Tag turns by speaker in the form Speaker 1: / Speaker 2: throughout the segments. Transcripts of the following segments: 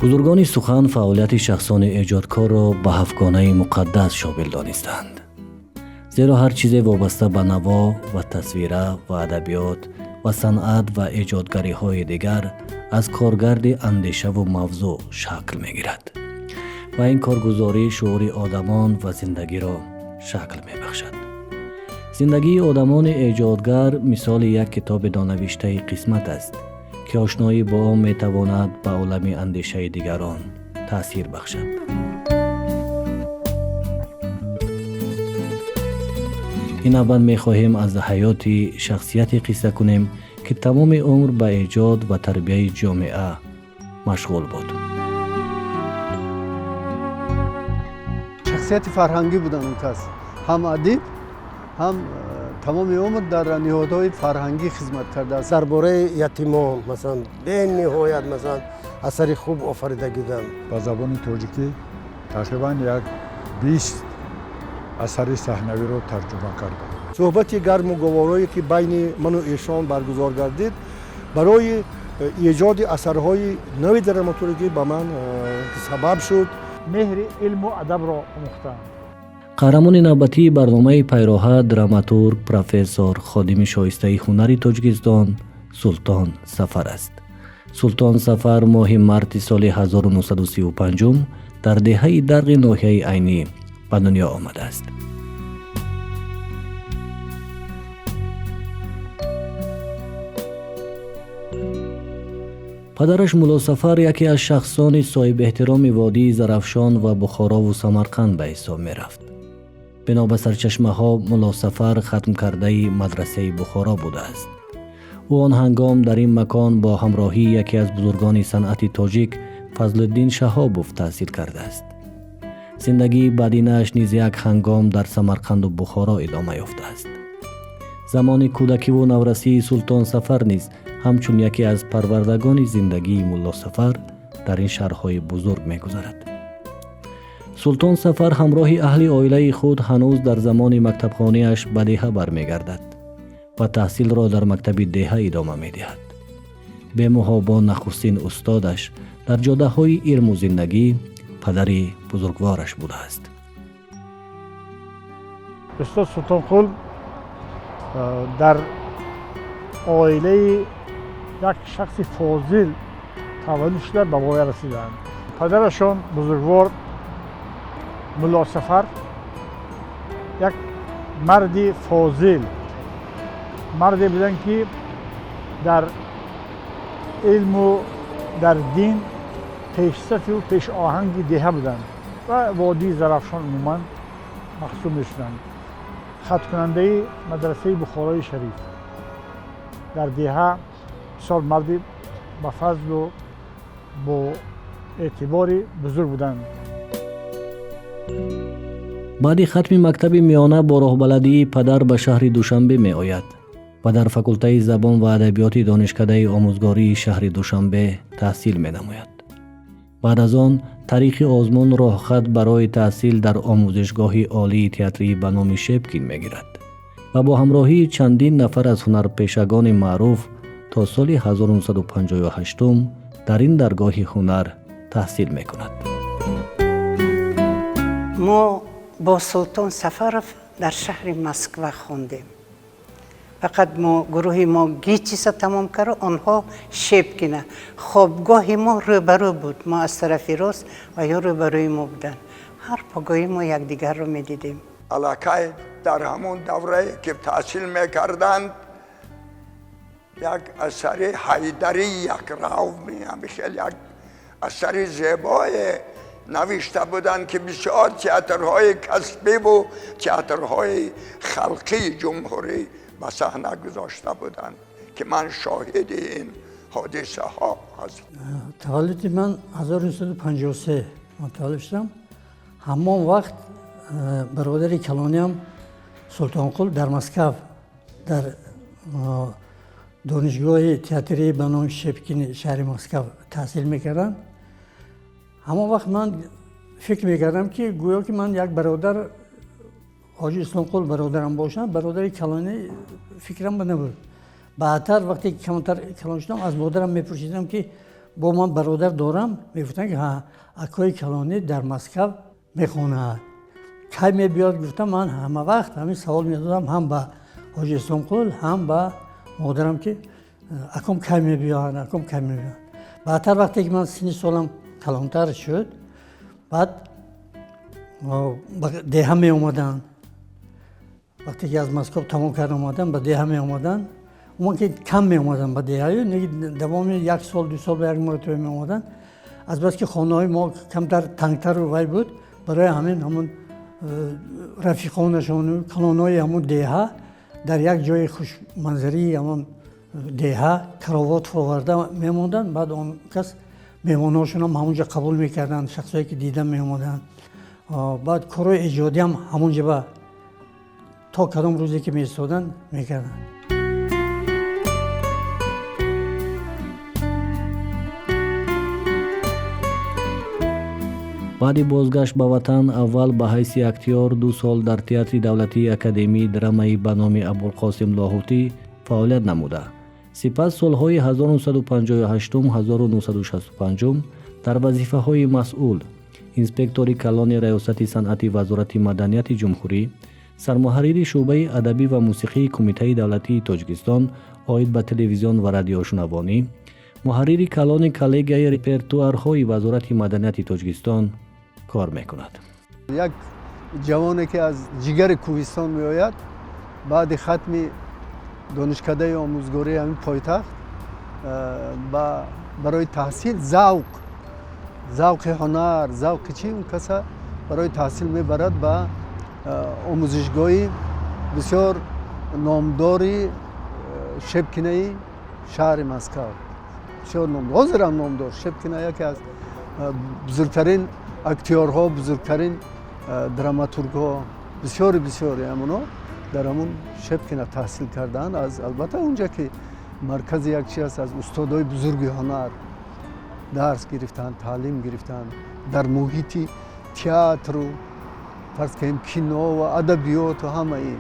Speaker 1: Бузургони сухан фаъолияти шахсони эҷодкорро ба ҳафтгонаи муқаддас шомил донистанд, зеро ҳар чизе вобаста ба наво ва тасвира ва адабиёт ва санъат ва эҷодгариҳои дигар аз коргарди андешаву мавзӯъ шакл мегирад ва ин коргузорӣ шуури одамон ва зиндагиро шакл мебахшад. Зиндагии одамони эҷодгар мисоли як китоби донавиштаи қисмат аст, ки ошноӣ бо он метавонад ба олами андешаи дигарон таъсир бахшад. Ин навбат мехоҳем аз ҳаёти шахсияте қисса кунем, ки тамоми умр ба эҷод ва тарбияи ҷомеа машғул буд.
Speaker 2: Шахсияти фарҳангӣ буданд он кас, ҳам адиб, ҳам тамоми умр дар ниҳодҳои фарҳангӣ хизмат кардааст.
Speaker 3: Дар бораи ятимон, масалан, бениҳоят, масалан, асари хуб офарида гиданд.
Speaker 4: Ба забони тоҷикӣ тақрибан як 20 асари саҳнавиро тарҷума кардам.
Speaker 5: Суҳбати гарму гуворое, ки байни ману эшон баргузор гардид, барои эҷоди асарҳои нави драматургӣ ба ман сабаб шуд.
Speaker 6: Меҳри илму адабро омӯхтаанд.
Speaker 1: Қаҳрамони навбатии барномаи «Пайроҳа» драматург, профессор, ходими шоистаи ҳунари Тоҷикистон Султон Сафар аст. Султон Сафар моҳи марти соли 1935 дар деҳаи Дарғи ноҳияи Айнӣ ба дунё омадааст. Падараш Муллосафар яке аз шахсони соҳибэҳтироми водии Зарафшон ва Бухорову Самарқанд ба ҳисоб мерафт. Бино ба сарчашмаҳо, Муллосафар хатмкардаи мадрасаи Бухоро будааст. Ӯ он ҳангом дар ин макон бо ҳамроҳии яке аз бузургони санъати тоҷик Фазлиддин Шаҳобов таҳсил кардааст. Зиндагии баъдинааш низ як ҳангом дар Самарқанду Бухоро идома ёфтааст. Замони кӯдакиву наврасии Султон Сафар низ ҳамчун яке аз парвардагони зиндагии Муллосафар дар ин шаҳрҳои бузург мегузарад. Султон Сафар ҳамроҳи аҳли оилаи худ ҳанӯз дар замони мактабхониаш ба деҳа бармегардад ва таҳсилро дар мактаби деҳа идома медиҳад. Бемуҳобо нахустин устодаш дар ҷодаҳои илму зиндагӣ падари бузургвораш будааст.
Speaker 6: Устод Султонқул дар оилаи як шахси фозил таваллуд шуда, ба воя расиданд. Падарашон бузургвор Муллосафар як марди фозил, марде буданд, ки дар илму дар дин пешсафу пешоҳанги деҳа буданд ва водии Зарафшон умуман маҳсуб мешуданд. Хаткунандаи мадрасаи Бухорои Шариф, дар деҳа бисёр марди ба фазлу бо эътибори бузург буданд.
Speaker 1: Баъди хатми мактаби миёна бо роҳбаладии падар ба шаҳри Душанбе меояд ва дар факултаи забон ва адабиёти Донишкадаи омӯзгории шаҳри Душанбе таҳсил менамояд. Баъд аз он тариқи озмун роҳхат барои таҳсил дар Омӯзишгоҳи олии театрӣ ба номи Шепкин мегирад ва бо ҳамроҳии чандин нафар аз ҳунарпешагони маъруф то соли 1958 дар ин даргоҳи ҳунар таҳсил мекунад.
Speaker 7: Мо бо Султон Сафаров дар шаҳри Москва хондем. Фақат мо, гурӯҳи мо ГИТИСа тамом кард, онҳо Шепкина. Хобгоҳи мо рӯбарӯ буд. Мо аз тарафи рост ва ё рӯбарӯи мо буданд. Ҳар погоҳӣ мо якдигарро медидем.
Speaker 8: Аллакай дар ҳамон даврае, ки таҳсил мекарданд, як асари «Ҳайдари якрав», хеле як асари зебое навишта буданд, ки бисёр театрҳои касбиву театрҳои халқии ҷумҳурӣ ба саҳна гузошта буданд, ки ман шоҳиди ин ҳодисаҳо ҳастам.
Speaker 9: Таваллуди ман 1953 ман таваллуд шудам. Ҳамон вақт бародари калониам Султонқул дар Москав дар донишгоҳи театрии ба номи Шепкини шаҳри Москав таҳсил мекарданд. Ҳамон вақт ман фикр мекардам, ки гӯё ки ман як бародар, Ҳоҷи Исломқул бародарам бошанд, бародари калонӣ фикрам ба набуд. Баъдтар, вақте камтар калон шудам, аз модарам мепурсидам, ки Бо ман бародар дорам, мегуфтанд ки акои калонӣ дар Москав мехонад, кай мебиёд? Гуфтам, ман ҳама вақт ҳамин савол медодам ҳам ба ҳоҷи Исломқул, ҳам ба модарам, ки аком кай мебиёянд, аком кай мебиёянд. Баъдтар, вақте ки ман синни солам калонтар шуд, баъд ба деҳа меомаданд. Вақте ки аз Москов тамом карда омаданд, ба деҳа меомаданд. Уман ки кам меомаданд ба деҳа, давоми як сол, 2 сол ба як маротиба меомаданд. Азбаски хонаҳои мо камтар тангтару вай буд, барои ҳамин ҳамон рафиқонашону калонҳои ҳамон деҳа дар як ҷои хушманзарии ҳамон деҳа каровот оварда мемонданд. Баъд он кас меҳмонҳошонам ҳамонҷо қабул мекарданд, шахсое ки дида меомаданд. Баъд корҳои эҷодиам ҳамонҷо ба то кадом рӯзе ки меистоданд, мекарданд.
Speaker 1: Баъди бозгашт ба ватан аввал ба ҳайси актёр 2 сол дар Театри давлатии академии драмаи ба номи Абулқосим Лоҳутӣ фаъолият намуда, сипас солҳои 1958-1965 дар вазифаҳои масъул, инспектори калони Раёсати санъати Вазорати маданияти ҷумҳурӣ, сармуҳаррири шӯъбаи адабӣ ва мусиқии Кумитаи давлатии Тоҷикистон оид ба телевизион ва радиошунавонӣ, муҳаррири калони коллегияи репертуарҳои Вазорати маданияти Тоҷикистон кор мекунад.
Speaker 2: Як ҷавоне ки аз ҷигари кӯҳистон меояд, баъди хатми донишкадаи омӯзгории ҳамин пойтахт барои таҳсил, завқи ҳунар, завқи чи, он каса барои таҳсил мебарад ба омӯзишгоҳи бисёр номдори Шепкинаи шаҳри Москав. Бисёр номдор, ҳозирам номдор. Шепкина яке аз бузургтарин актёрҳо, бузургтарин драматургҳо, бисёри бисёри ҳамоно дар ҳамун Шепкина таҳсил кардаанд. Аз албатта, унҷа ки маркази як чи аст, аз устодои бузурги ҳунар дарс гирифтанд, таълим гирифтанд. Дар муҳити театру, фарз кунем, кино ва адабиёту ҳама ин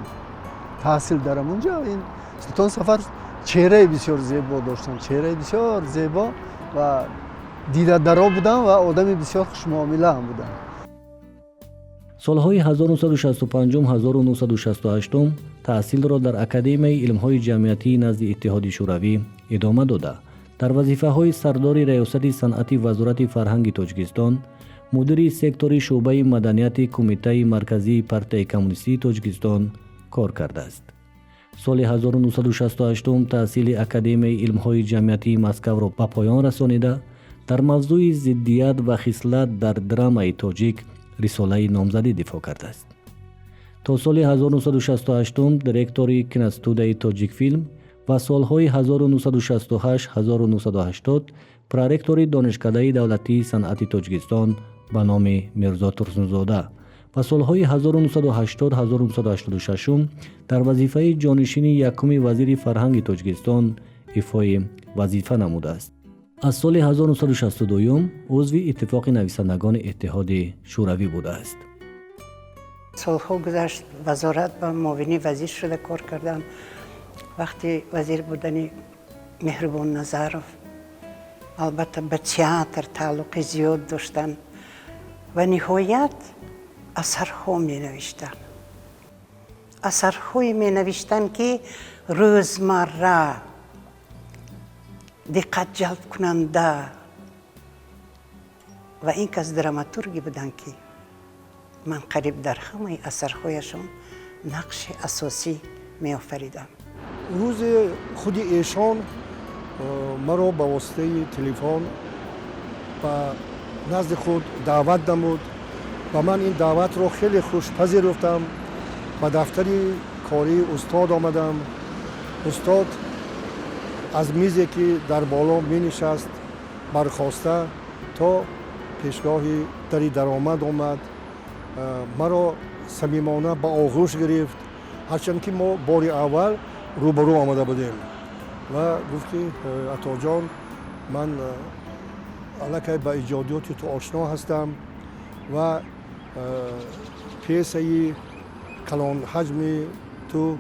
Speaker 2: таҳсил дар ҳамунҷа. Ин Султон Сафар чеҳраи бисёр зебо доштанд, чеҳраи бисёр зебо ва дидадаро буданд ва одами бисёр хушмуомила ҳам буданд.
Speaker 1: Солҳои 1965-1968 таҳсилро дар Академияи илмҳои ҷамъиятии назди Иттиҳоди Шӯравӣ идома дода, дар вазифаҳои сардори Раёсати санъати Вазорати фарҳанги Тоҷикистон, мудири сектори шӯъбаи маданияти Кумитаи марказии Партияи коммунистии Тоҷикистон кор кардааст. Соли 1968 таҳсили Академияи илмҳои ҷамъиятии Москавро ба поён расонида, дар мавзӯи зиддият ва хислат дар драмаи тоҷик рисолаи номзадӣ дифоъ кардааст. То соли 1968 директори киностудияи «Тоҷикфилм» ва солҳои 1968-1980 проректори Донишкадаи давлатии санъати Тоҷикистон ба номи Мирзо Турсунзода ва солҳои 1980-1986 дар вазифаи ҷонишини якуми вазири фарҳанги Тоҷикистон ифои вазифа намудааст. Аз соли 1962 узви Иттифоқи нависандагони Иттиҳоди Шӯравӣ будааст.
Speaker 7: Солҳо гузашт, вазорат ба муовини вазир шуда кор кардам. Вақти вазир будани Меҳрубон Назаров, албатта, ба театр тааллуқи зиёд доштанд ва ниҳоят асарҳо менавиштанд, асарҳое менавиштанд, ки рӯзмарра, диққат ҷалбкунанда. Ва ин кас драматурге буданд, ки ман қариб дар ҳамаи асарҳояшон нақши асосӣ меофаридам.
Speaker 5: Рӯзе худи эшон маро ба воситаи телефон ба назди худ даъват намуд ва ман ин даъватро хеле хуш пазируфтам. Ба дафтари кории устод омадам. Устод аз мизе, ки дар боло менишаст, бархоста, то пешгоҳи дари даромад омад, маро самимона ба оғӯш гирифт, ҳарчанд ки мо бори аввал рӯбарӯ омада будем, ва гуфт, ки Атоҷон, ман аллакай ба иҷодиёти ту ошно ҳастам ва пьесаи калонҳаҷми ту,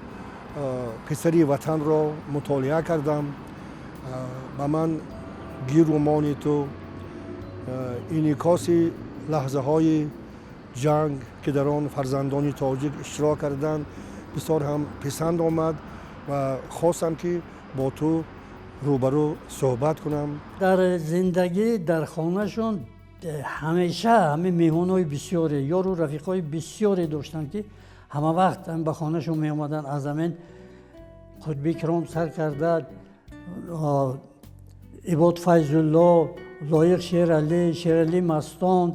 Speaker 5: «Писари ватанро» мутолиа кардам. Ба ман Гирумони ту, инъикоси лаҳзаҳои ҷанг, ки дар он фарзандони тоҷик иштирок карданд, бисёр ҳам писанд омад ва хостам, ки бо ту рӯбарӯ суҳбат кунам.
Speaker 9: Дар зиндагӣ, дар хонашон ҳамеша ҳамин меҳмонҳои бисёре, ёру рафиқҳои бисёре доштанд, ки ҳама вақт ба хонашон меомаданд. Аз ҳамин Қутби Икром сар карда, Ибод Файзулло, Лоиқ Шералӣ, Шералӣ Мастон,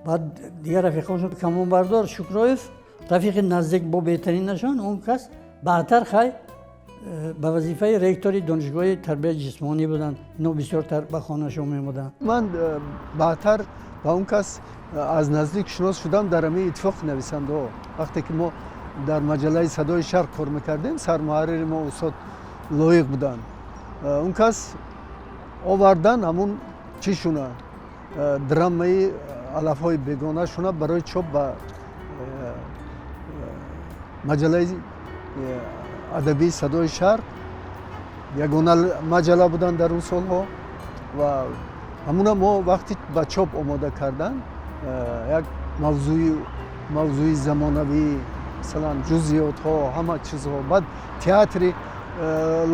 Speaker 9: баъд дигар рафиқҳошон, Камонбардор Шукроев, рафиқи наздик бо беҳтаринашон. Он кас баъдтар, хай, ба вазифаи ректори Донишгоҳи тарбияи ҷисмонӣ буданд. Ино бисёртар ба хонашон меомаданд.
Speaker 2: Ман баъдтар ба он кас аз наздик шинос шудам дар ҳамин Иттифоқи нависандаҳо, вақте ки мо дар маҷаллаи «Садои Шарқ» кор мекардем, сармуҳаррири мо устод Лоиқ буданд. Он кас овардан ҳамун чишуна, драмаи «Алафҳои бегонашуна» барои чоп ба маҷаллаи адабии «Садои Шарқ». Ягона маҷалла буданд дар он солҳо ва ҳамуна мо вақте ба чоп омода кардан, як мавзӯи замонавӣ, масалан, ҷузъиётҳо, ҳама чизҳо. Баъд театри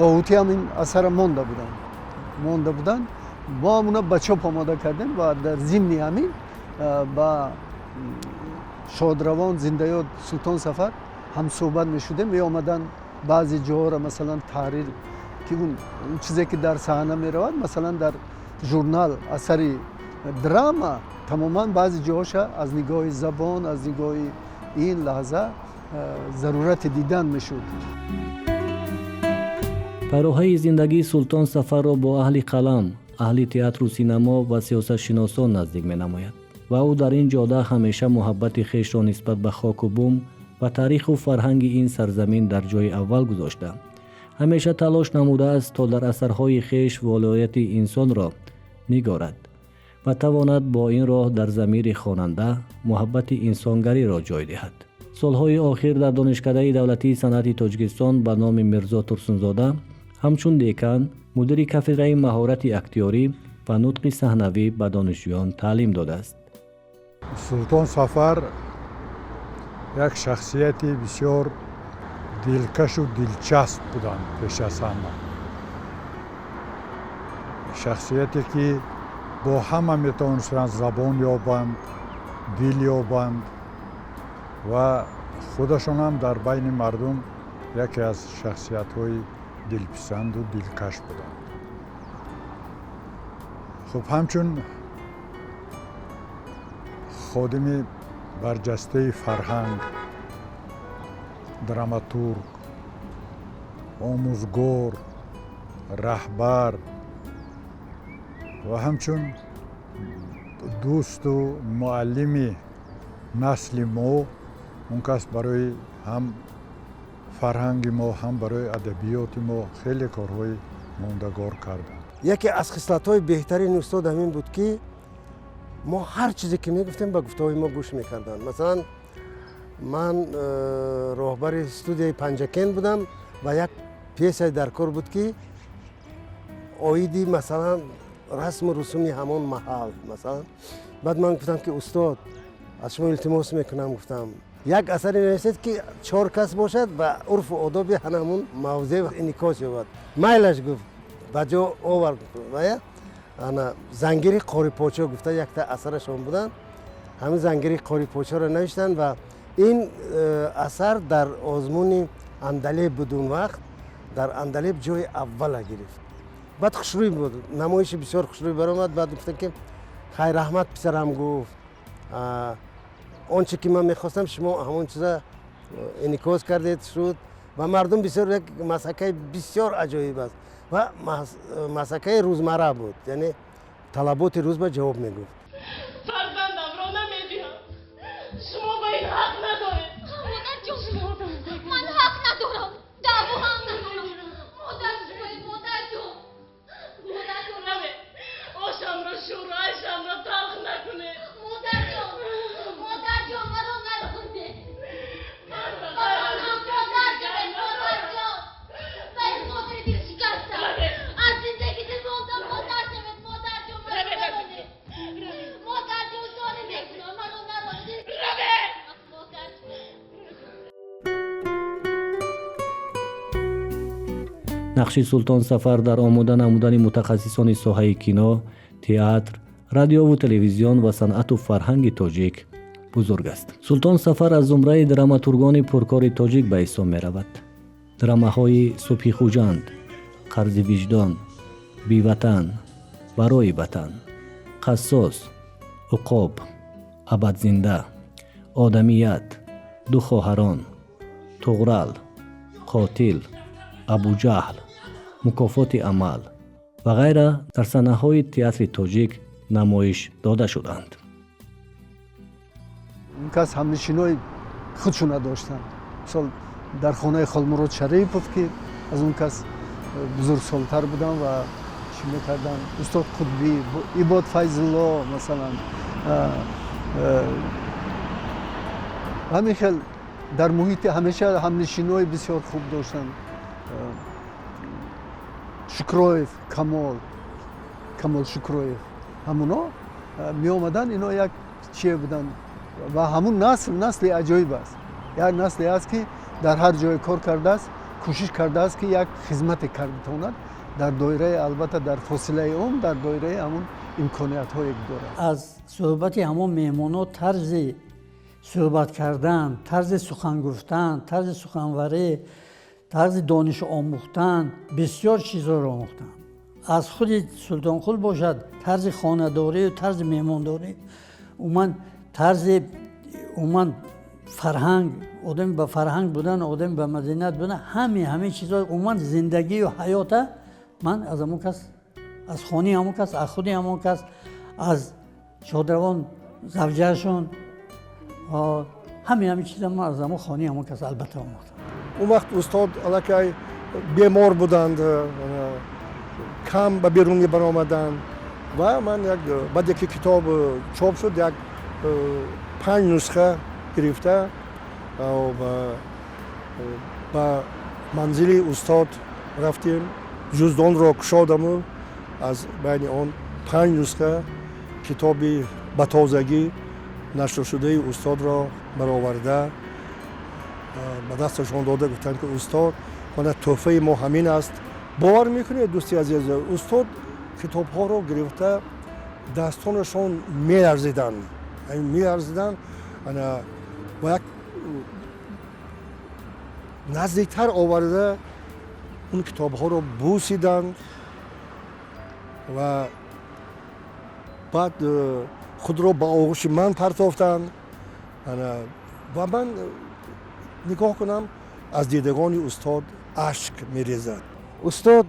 Speaker 2: Лоҳутӣ ҳам ин асара монда буданд. Мо ҳамуна ба чоп омода кардем ва дар зимни ҳамин ба шодравон, зиндаёд Султон Сафар ҳамсӯҳбат мешудем. Меомаданд, баъзе ҷоҳоро, масалан, таҳрир, ки он чизе ки дар саҳна меравад, масалан, дар журнал асари драма тамоман баъзе ҷоҳоша аз нигоҳи забон, аз нигоҳи ин лаҳза зарурати дидан мешуд.
Speaker 1: Пайроҳаи зиндагии Султон Сафарро бо аҳли қалам, аҳли театру синамо ва сиёсатшиносон наздик менамояд ва ӯ дар ин ҷода ҳамеша муҳаббати хешро нисбат ба хоку бум ва таъриху фарҳанги ин сарзамин дар ҷои аввал гузошта, ҳамеша талош намудааст, то дар асарҳои хеш волояти инсонро нигорад ва тавонад бо ин роҳ дар замири хонанда муҳаббати инсонгариро ҷой диҳад. Солҳои охир дар Донишкадаи давлатии санъати Тоҷикистон ба номи Мирзо Турсунзода ҳамчун декан, мудири кафедраи маҳорати актёрӣ ва нутқи саҳнавӣ ба донишҷӯён таълим додааст.
Speaker 4: Султон Сафар як шахсияти бисёр дилкашу дилчасп буданд. Пеш аз ҳама, шахсияте ки бо ҳама метавонистанд забон ёбанд, дил ёбанд ва худашонам дар байни мардум яке аз шахсиятҳои дилписанду дилкаш буданд. Хуб, ҳамчун ходими барҷастаи фарҳанг, драматург, омӯзгор, раҳбар ва ҳамчун дӯсту муаллими насли мо, он кас барои ҳам фарҳанги мо, ҳам барои адабиёти мо хеле корҳои мондагор карданд.
Speaker 3: Яке аз хислатҳои беҳтарини устод ҳамин буд, ки мо ҳар чизе ки мегуфтем, ба гуфтаҳои мо гӯш мекарданд. Масалан, ман роҳбари студияи Панҷакент будам ва як пьесае дар кор буд, ки оиди, масалан, расму русуми ҳамон маҳал. Масалан, баъд ман гуфтам, ки устод, аз шумо илтимос мекунам, гуфтам, як асаре нависед, ки чор кас бошад ва урфу одоби ҳанамун мавзеъ инъикос ёбад. Майлаш, гуфт, ба ҷо овар. Вая ана «Зангири Қорипочо» гуфта якта асарашон буданд. Ҳамин «Зангири Қорипочоро» навиштанд ва ин асар дар озмуни Андалеб буд, он вақт дар Андалеб ҷои аввала гирифт. Баъд хушрӯй буд, намоиши бисёр хушрӯй баромад. Баъд гуфтанд, ки хайр, раҳмат, писарам, гуфт, он че ки ман мехостам, шумо ҳамон чиза инъикос кардед, шуд. Ва мардум бисёр, як масъакаи бисёр аҷоиб аст ва масъакаи рӯзмарра буд, яъне талаботи рӯз ба ҷавоб мегуфт.
Speaker 10: Фарзандамро намедиҳам, шумо ба ин ҳақ надоред.
Speaker 11: Модарҷон, ман ҳақ надорам, даъво ҳам надорам. Модар шумоед, модарҷон, модарҷон.
Speaker 10: Наме, ошамро шӯру айшамро талх накунед.
Speaker 11: Модарҷон, модарҷон, маро нарондед. Модар шавед, модарҷон. Ба ин модари дилшикаста, аз зиндагӣ дилмондам, модар шавед, модар.
Speaker 1: Нақши Султон Сафар дар омода намудани мутахассисони соҳаи кино, театр, радиову телевизион ва санъату фарҳанги тоҷик бузург аст. Султон Сафар аз зумраи драматургони пуркори тоҷик ба ҳисоб меравад. Драмаҳои «Субҳи Хуҷанд», «Қарзи виҷдон», «Биватан», «Барои ватан», «Қассос», «Уқоб», «Абадзинда», «Одамият», «Ду хоҳарон», «Туғрал», «Қотил», «Абуҷаҳл», «Мукофоти амал» ва ғайра дар саҳнаҳои театри тоҷик намоиш дода шуданд.
Speaker 2: Он кас ҳамнишинои худшона доштанд. Мисол, дар хонаи Холмурод Шарипов, ки аз он кас бузургсолтар буданд ва чӣ мекарданд, устод Қутбӣ, Ибод Файзулло, масалан, ҳамин хел дар муҳити ҳамеша ҳамнишинои бисёр хуб доштанд. Шукроев Камол, Камол Шукроев, ҳамуно меомаданд, ино як чие буданд ва ҳамун насл насли аҷоиб аст. Як насле аст, ки дар ҳар ҷое кор кардааст, кӯшиш кардааст, ки як хизмате карда тавонад дар доираи, албатта, дар фосилаи умр, дар доираи ҳамун имкониятҳое ки дорад.
Speaker 9: Аз суҳбати ҳамон меҳмонҳо, тарзи суҳбат кардан, тарзи сухан гуфтан, тарзи суханварӣ, тарзи дониш омӯхтан, бисёр чизҳоро омӯхтам. Аз худи Султонқул бошад, тарзи хонадорию тарзи меҳмондорӣ, умуман тарзи, умуман фарҳанг, одами ба фарҳанг будан, одами ба маданият будан, ҳамин чизҳо, умуман зиндагию ҳаёта ман аз ҳамон кас, аз хонаи ҳамон кас, аз худи ҳамон кас, аз шодравон завҷаашон, ҳамин чиза ман аз ҳамон хонаи ҳамон кас албатта омӯхтам.
Speaker 5: Он вақт устод аллакай бемор буданд, кам ба берун мебаромаданд ва ман як баъде ки китоб чоп шуд, як панҷ нусха гирифта ба манзили устод рафтем. Ҷуздонро кушодаму аз байни он панҷ нусха китоби ба тозагӣ нашршудаи устодро бароварда, ба дасташон дода, гуфтанд, ки устод, мана тӯҳфаи мо ҳамин аст. Бовар мекунед, дӯсти азиз, устод китобҳоро гирифта дастонашон меларзиданд, меларзиданд ва як наздиктар оварда он китобҳоро бусиданд ва баъд худро ба оғӯши ман партофтанд ва ман нигоҳ кунам, аз дидагони устод ашк мерезад.
Speaker 3: Устод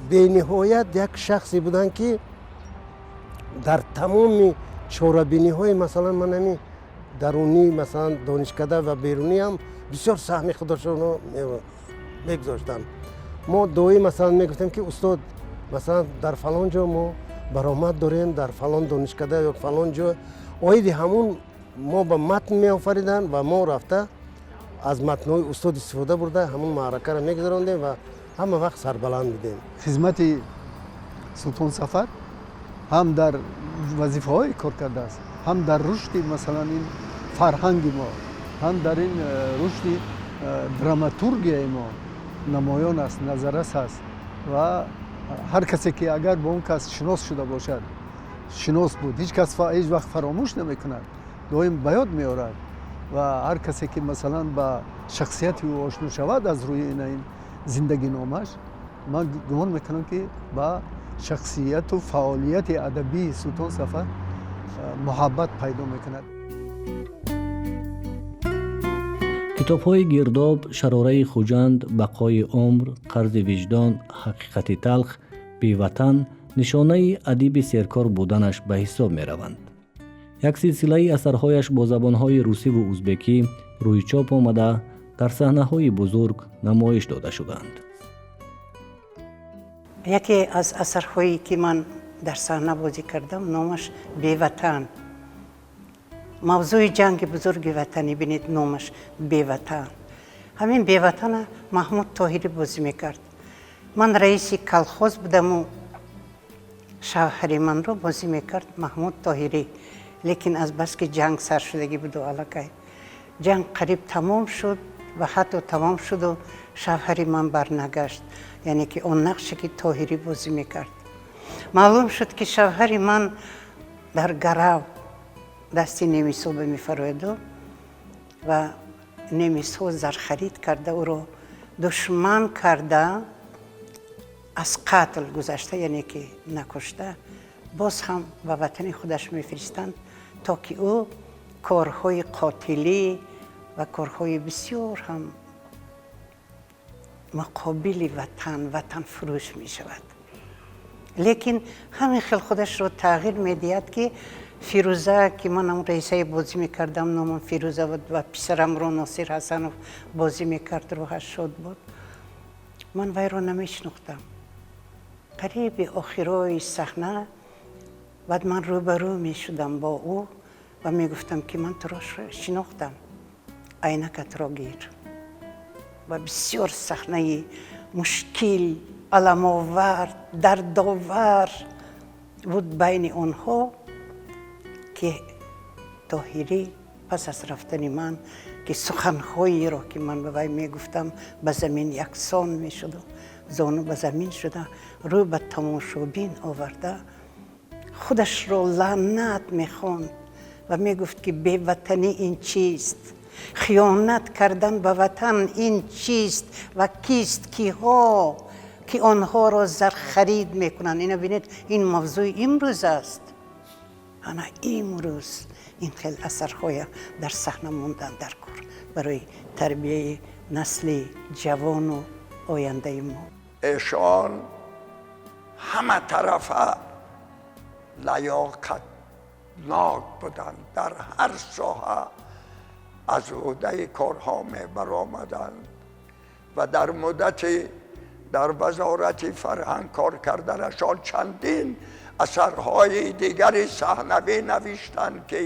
Speaker 3: бениҳоят як шахсе буданд, ки дар тамоми чорабиниҳои, масалан, ман ҳамин дарунӣ, масалан, донишкада ва берунӣ ҳам бисёр саҳми худашонро мегузоштанд. Мо доим, масалан, мегуфтем, ки устод, масалан, дар фалон ҷо мо баромад дорем, дар фалон донишкада ё фалон ҷо, оиди ҳамун мо ба матн меофариданд ва мо рафта аз матнҳои устод истифода бурда, ҳамун маъракаро мегузарондем ва ҳама вақт сарбаланд будем.
Speaker 2: Хизмати Султон Сафар ҳам дар вазифаҳое кор кардааст, ҳам дар рушди, масалан, ин фарҳанги мо, ҳам дар ин рушди драматургияи мо намоён аст, назаррас аст. Ва ҳар касе ки агар бо он кас шинос шуда бошад, шинос буд, ҳеҷ кас ҳеҷ вақт фаромӯш намекунад, доим ба ёд меорад. Ва ҳар касе ки, масалан, ба шахсияти ӯ ошно шавад аз рӯи ин зиндагиномаш, ман гумон мекунам, ки ба шахсияту фаъолияти адабии Султон Сафар муҳаббат пайдо мекунад.
Speaker 1: Китобҳои «Гирдоб», «Шарораи Хуҷанд», «Бақои умр», «Қарзи виҷдон», «Ҳақиқати талх», «Беватан» нишонаи адиби серкор буданаш ба ҳисоб мераванд. Як силсилаи асарҳояш бо забонҳои русиву узбекӣ рӯи чоп омада, дар саҳнаҳои бузург намоиш дода шуданд.
Speaker 7: Яке аз асарҳое, ки ман дар саҳна бозӣ кардам, номаш «Беватан». Мавзӯи ҷанги бузурги ватанӣ. Бинед, номаш «Беватан». Ҳамин Беватана Маҳмуд Тоҳирӣ бозӣ мекард. Ман раиси колхоз будаму шавҳари манро бозӣ мекард Маҳмуд Тоҳирӣ. Лекин азбаски ҷанг сар шудагӣ буду аллакай ҷанг қариб тамом шуд. Ва ҳатто тамом шуду шавҳари ман барнагашт, яъне ки он нақше ки Тоҳирӣ бозӣ мекард. Маълум шуд, ки шавҳари ман дар гарав дасти немисҳо ба мефарояду ва немисҳо зархарид карда, ӯро душман карда, аз қатл гузашта, яъне ки накушта, боз ҳам ба ватани худаш мефиристанд, то ки ӯ корҳои қотилӣ ва корҳои бисёр ҳам муқобили ватан, ватанфурӯш мешавад. Лекин ҳамин хел худашро тағйир медиҳад, ки Фирӯза, ки ман ҳам раисаи бозӣ мекардам, номам Фирӯза буд ва писарамро Носир Ҳасанов бозӣ мекард, рӯҳаш шод буд. Ман вайро намешинохтам. Қариби охирои саҳна баъд ман рӯбарӯ мешудам бо ӯ ва мегуфтам, ки ман туро шинохтам, айнакатро гир. Ва бисёр саҳнаи мушкил, аламовар, дардовар буд байни онҳо, ки Тоҳирӣ пас аз рафтани ман, ки суханҳоеро ки ман ба вай мегуфтам, ба замин яксон мешуду зону ба замин шуда, рӯ ба тамошобин оварда, худашро лаънат мехонд ва мегуфт, ки беватанӣ ин чист, хиёнат кардан ба ватан ин чист ва кист, киҳо ки онҳоро зархарид мекунанд. Ина бинед, ин мавзӯи имрӯз аст. Ана имрӯз ин хел асарҳоя дар саҳна мондан дар кор барои тарбияи насли ҷавону ояндаи мо.
Speaker 8: Эшон ҳама тарафа лаёқатнок буданд, дар ҳар соҳа аз ӯҳдаи корҳо мебаромаданд ва дар муддати дар Вазорати фарҳанг кор карданашон чандин асарҳои дигари саҳнавӣ навиштанд, ки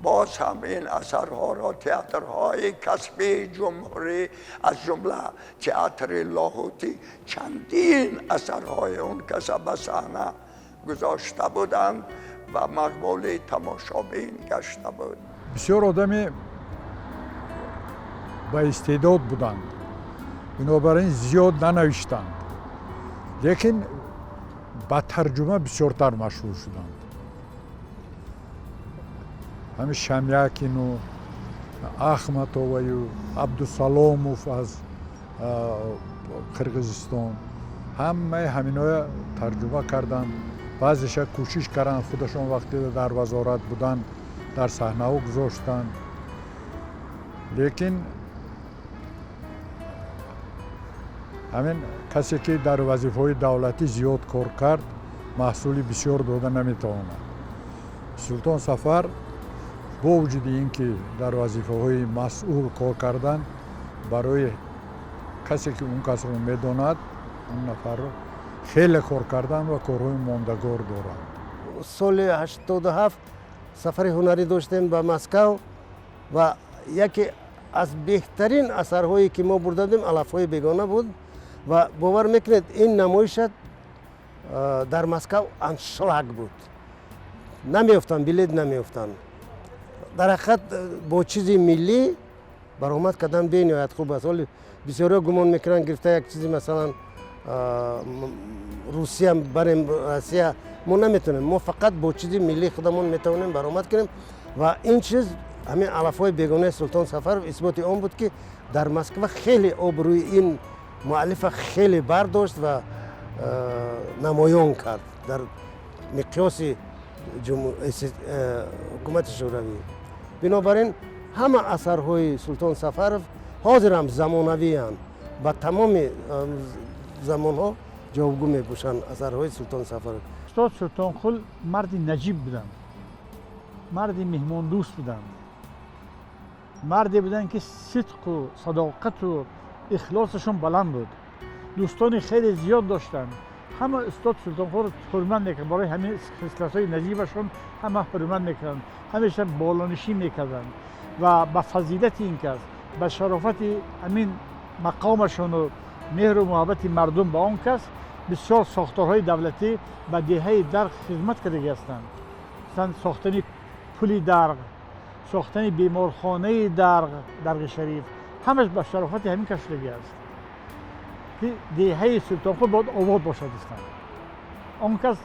Speaker 8: боз ҳам ин асарҳоро театрҳои касбии ҷумҳурӣ, аз ҷумла театри Лоҳутӣ, чандин асарҳои он каса ба саҳна гузошта буданд ва мақбули тамошобин гашта буд.
Speaker 4: Бисёр одами ба истеъдод буданд, бинобар ин зиёд нанавиштанд, лекин ба тарҷума бисёртар машҳур шуданд. Ҳамин Шамякину, Ахматоваю, Абдусаломов аз Қирғизистон, ҳамаи ҳаминоя тарҷума карданд. Баъзеша кӯшиш карданд, худашон вақте дар вазорат буданд, дар саҳнаҳо гузоштанд, лекин ҳамин касе ки дар вазифаҳои давлатӣ зиёд кор кард, маҳсули бисёр дода наметавонад. Султон Сафар бо вуҷуди ин ки дар вазифаҳои масъул кор кардан, барои касе ки он касро медонад, он нафарро хеле кор кардан ва корҳои мондагор дорад.
Speaker 3: Соли 87 сафари ҳунарӣ доштем ба Москав ва яке аз беҳтарин асарҳое ки мо бурда будем, «Алафҳои бегона» буд. Ва бовар мекунед, ин намоишат дар Москав аншлаг буд, намеёфтанд, билет намеёфтанд. Дар ҳақиқат, бо чизи миллӣ баромад кардан бениҳоят хуб аст. Ҳоли бисёриҳо гумон мекунанд, гирифта як чизи, масалан, Русия барем, Россия, мо наметавонем. Мо фақат бо чизи миллии худамон метавонем баромад кунем. Ва ин чиз, ҳамин «Алафҳои бегонаи» Султон Сафаров, исботи он буд, ки дар Москва хеле обрӯи ин муаллифа хеле бардошт ва намоён кард дар миқёси ҳукумати Шӯравӣ. Бинобар ин ҳама асарҳои Султон Сафаров ҳозирам замонавианд, ба тамоми замонҳо ҷавобгӯ мебошанд асарҳои Султон Сафаров.
Speaker 6: Устод Султонқул марди наҷиб буданд, марди меҳмондӯст буданд, марде буданд, ки сидқу садоқату ихлосашон баланд буд. Дӯстони хеле зиёд доштанд. Ҳама устод Султонқулро ҳурмат мекард барои ҳамин хислатҳои наҷибашон. Ҳама ҳурмат мекарданд, ҳамеша болонишин мекарданд ва ба фазилати ин кас, ба шарофати ҳамин мақомашону меҳру муҳаббати мардум ба он кас, бисёр сохторҳои давлатӣ ба деҳаи Дарғ хизмат кардагӣ ҳастанд. Масалан, сохтани пули Дарғ, сохтани беморхонаи Дарғ, Дарғи Шариф. Ҳамаш ба шарофати ҳамин кас шудагӣ аст, ки деҳаи Султонқул бояд обод бошад гуфтанд. Он кас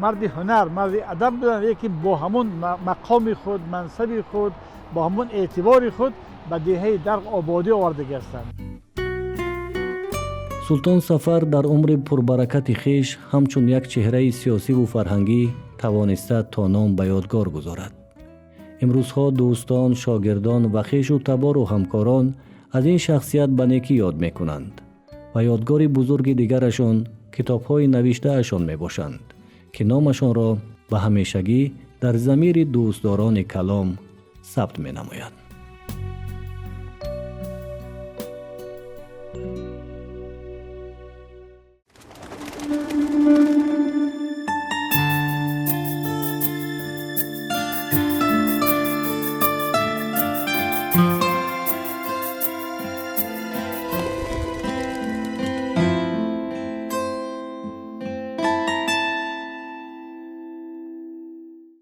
Speaker 6: марди ҳунар, марди адаб буданд, лекин бо ҳамон мақоми худ, мансаби худ, бо ҳамон эътибори худ ба деҳаи Дарғ ободӣ овардагӣ ҳастанд.
Speaker 1: Султон Сафар дар умри пурбаракати хеш ҳамчун як чеҳраи сиёсиву фарҳангӣ тавониста то ном ба ёдгор гузорад. Имрӯзҳо дӯстон, шогирдон ва хешу табору ҳамкорон аз ин шахсият ба некӣ ёд мекунанд ва ёдгори бузурги дигарашон китобҳои навиштаашон мебошанд, ки номашонро ба ҳамешагӣ дар замири дӯстдорони калом сабт менамояд.